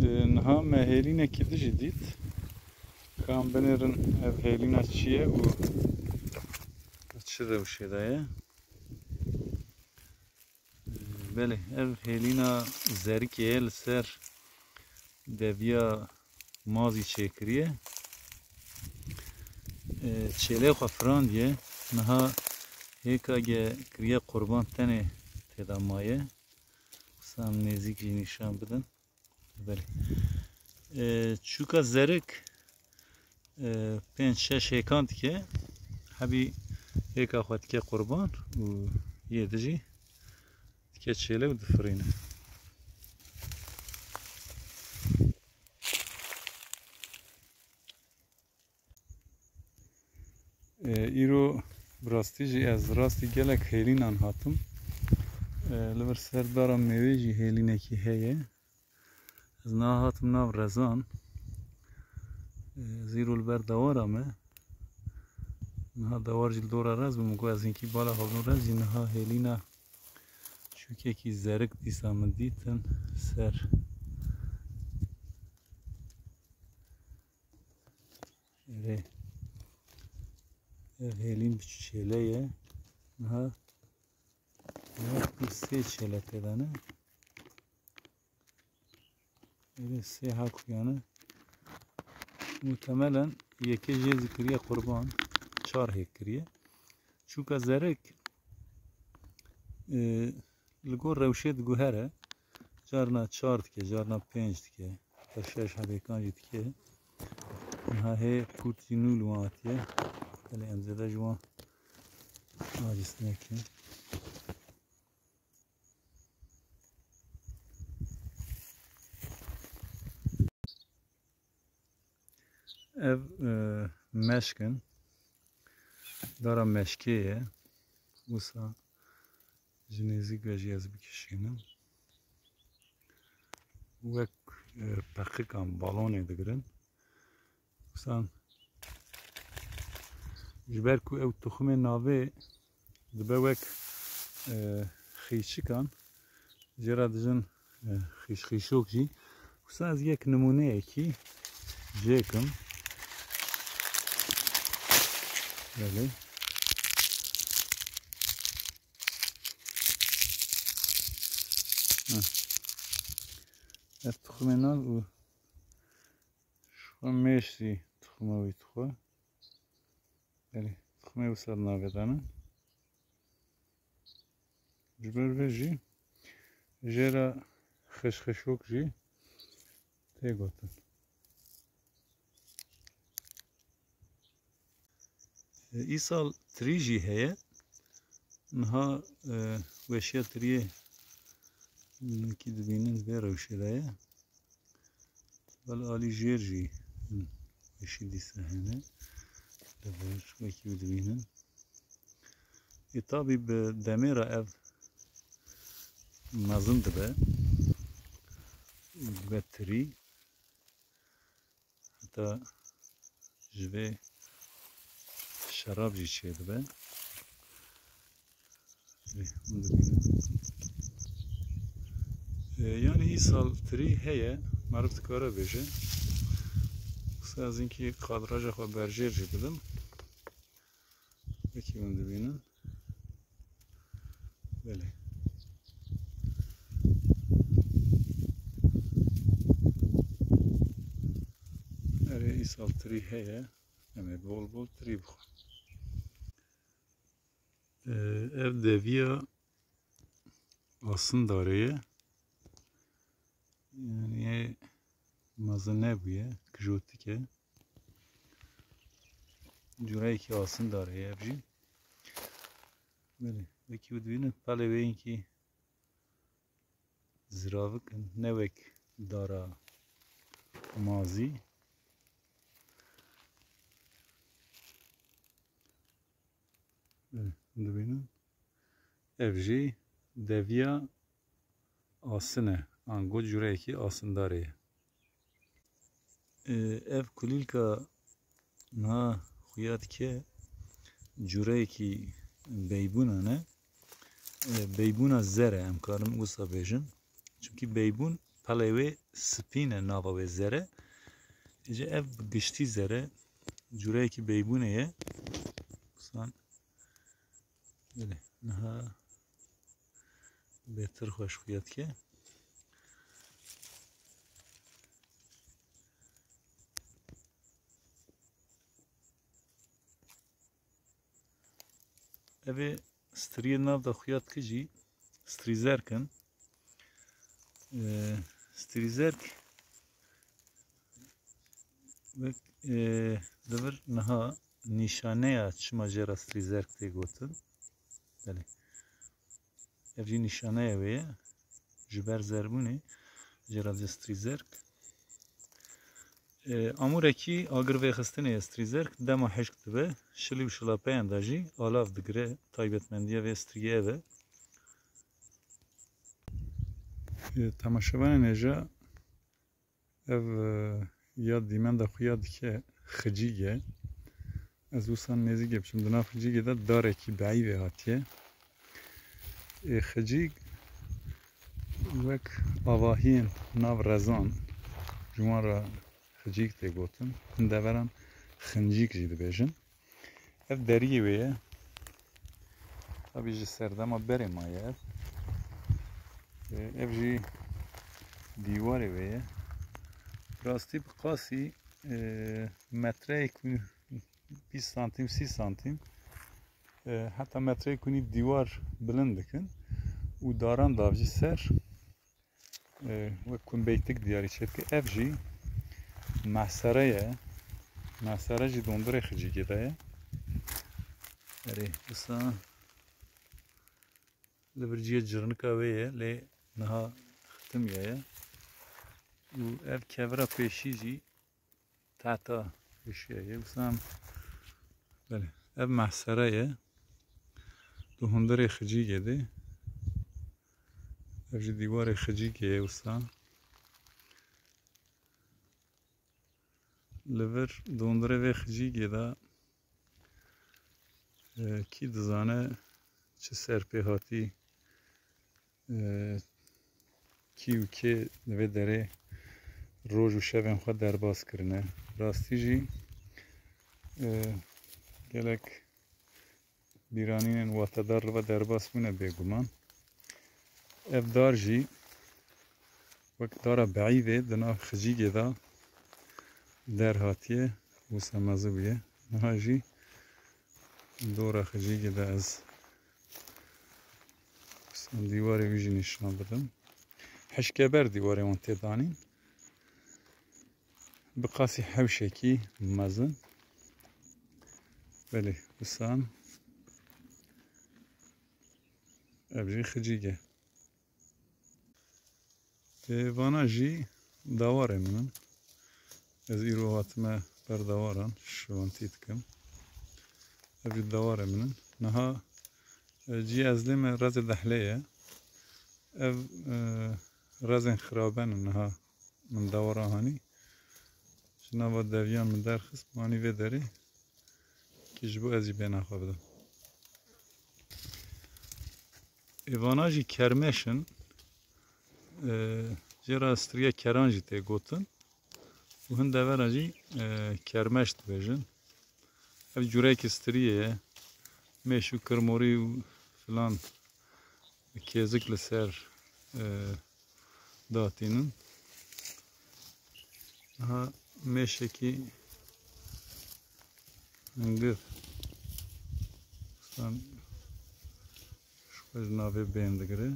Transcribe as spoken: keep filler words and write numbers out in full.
Ee, niha me hêlînekî din jî dît. Ka em binêrin ev hêlîna çi ye û çi rewşê de ye. Ee, belê, ev hêlîna zerikê ye, li ser deviya mazî çêkiriye. Ee, çêlê xwe firandiye. Niha hêka ge kiriye qurban tenê têda maye. Wisa em nêzîk jî nîşan bidin. Belê. Ee, çûka zerik, ee, pênc şeş hêkan dike. Hebî hêka xwe dike qurban û yê din jî dike çêlê û difirîne. Ee, îro bi rastî jî ez rastî gelek hêlînan hatim. Ee, li vir ser dara mêwê jî hêlînekî heye. Ez niha hatim nav rezan. Ee, ez îro li ber dewara me. Niha dewar jî li dora rez bû. Min got ez hinkî bala xwe bidim rez jî niha hêlîna çûkekî zerik dîsa min dîtin ser. Erê. Ev hêlîn bi çêle ye. Niha, niha sê çêle tê de ne. Erê sê ha kuyane. Muhtemelen yekê jê zî kiriye qurban. Çar hêk kiriye. Çûka zerek, e, li gor rewşê diguhere. Carna çar dike, carna pênc dike. Heta şeş hebêkan jî dike. Niha hê qût jî nû li wan hatiye. Belê em zêde ji wan acîz nekin. Ev, e, meşk in. Dara meşkê ye. Wisa ji nêzîk ve jî ez bikişînim. Wek, e, peqikan balonê digirin. Wisa ji ber ku ew tuxumê navê dibe wek, e, xîşikan, jê re dijin, e, xîşxîşok jî. Wisa ez yek nimûneyekî jêkim. Belê. Heh. Ev tuxumê nav û ji xwe mêş jî tuxuma wî dixwe. Belê, tuxumê wisa di navê de ne. Ji ber vê jî jê re xeşxeşok jî tê gotin. E, îsal tirî jî heye. Niha, e, weşiya tiriyê, e, ki dibînin vê rewşê de ye. Wele alî jêr jî, hmm, weşî dîsa hene. Li vir wekî dibînin. Ê, tabî bi demê re ev mezin dibe. Dibe tirî. Heta ji vê şerab jî çêdibe. Ê, hûn dibînin. Ê, yanî îsal tirî heye, meriv dikare bêje. Wisa ez hinkî kadraja xwe berjêr jî bidim. Wekî hûn dibînin. Belê. Erê, îsal tirî heye. Em ê bol bol tirî bixwin. Ee, ev deviya Asindarê ye. Yani mezin nebûye, kijotik e. Cureyekî Asindarê ye ev jî. Belê, wekî hûn dibînin, pelê wê hinkî ziravik in, ne wek dara mazî. Belê, hûn dibînin. Ev jî deviya Asin e. Ango cureyekî Asindarê ye. Ee, ev kulîlka niha xuya dike cureyekî beybûnan e. Ee, beybûna zer e, em karin wisa bêjin. Çimkî beybûn qelê wê spî ne, nava wê zer e. Îca ev bi giştî zer e. Cûreyekî beybûnê ye. Wisa belê, niha bêtir xweş xuya dike. Ev ê striyê nav de xuya dike jî strîzerk in. Ee, strîzerk wek, ee, li vir niha nîşaneya çima jê re strîzerk tê gotin. Belê. Ev jî nîşaneya wê ye. Ji ber zerbûnê jê re dê strîzerk. Ee, amûrekî agir vêxistinê ye strîzerk, dema hişk dibe, şilî û şilapeyan de jî alav digire. Taybetmendiya vê striyê ev e. Ee, temaşevanên hêja, ev, e, ya dîmenda xwe ya dike xicîg e. Ez wisa nêzîkê biçim. Di nav xicîgê de darekî beîvê hatiye. Ê, xicîg wek avahiyên nav rezan, ji wan re xicîg tê gotin. Hin deveran xincîg jî dibêjin. Ev deriyê wê ye. Tabî ji serdema berê maye ev. Ê, ev jî dîwarê wê ye. Rastî bi qasî, ê, metreyek û bîst santîm, sî santîm, e, heta metreyek û nîv dîwar bilind dikin û daran davjî ser, e, wek ku beytik diyarî çêdike. Ev jî mehsere ye. Mehsere jî dondirê xicîgê de ye. Erê, wisa li vir cihê cirnika wê ye, lê niha xitimiye ye. Û ev kevira pêşî jî tahta êşiya ye. Wisa em, belê, ev mehsere ye. Di hundirê xicîgê de. Ev jî dîwarê xicîgê ye wisa. Li vir dondirê vê xicîgê de, e, kî dizane çi serpêhatî, e, kî û kê li vê derê roj û şevên xwe derbas kirine. Rastî jî, e, gelek bîranînên watedar li we derbas bûne bêguman. Ev dar jî wek dara beîvê di nav xicîgê de derhatiye, wisa mezin bûye. Niha jî dora xicîgê de ez wisa dîwarê wî jî nîşan bidim. Hişkeber dîwarê wan tê danîn. Bi qasî hewşekî mezin. Belê, wisa ev jî xicîg e. Ê, vana jî dawarê min in. Ez îro hatime ber dawaran, şivantî dikim. Ev jî dawarê min in. Niha, e, cî ez lê me rezê dehlê ye. Ev, e, rezên xiraben in niha. Min dewara hanî ji nava deviyan min derxist, min anî vê derê, kî ji bo ez jî bêhna xwe bidim. Ê, vana jî kermeş in. E, jê re striya keran jî tê gotin. Û hin devera jî, e, kermeş dibêjin. Ev cûrekî striyê ye. Mêş û kirmorî û filan kêzik li ser, e, datînin. Niha mêşekî hingir, san ji xwe ji navê bên digire.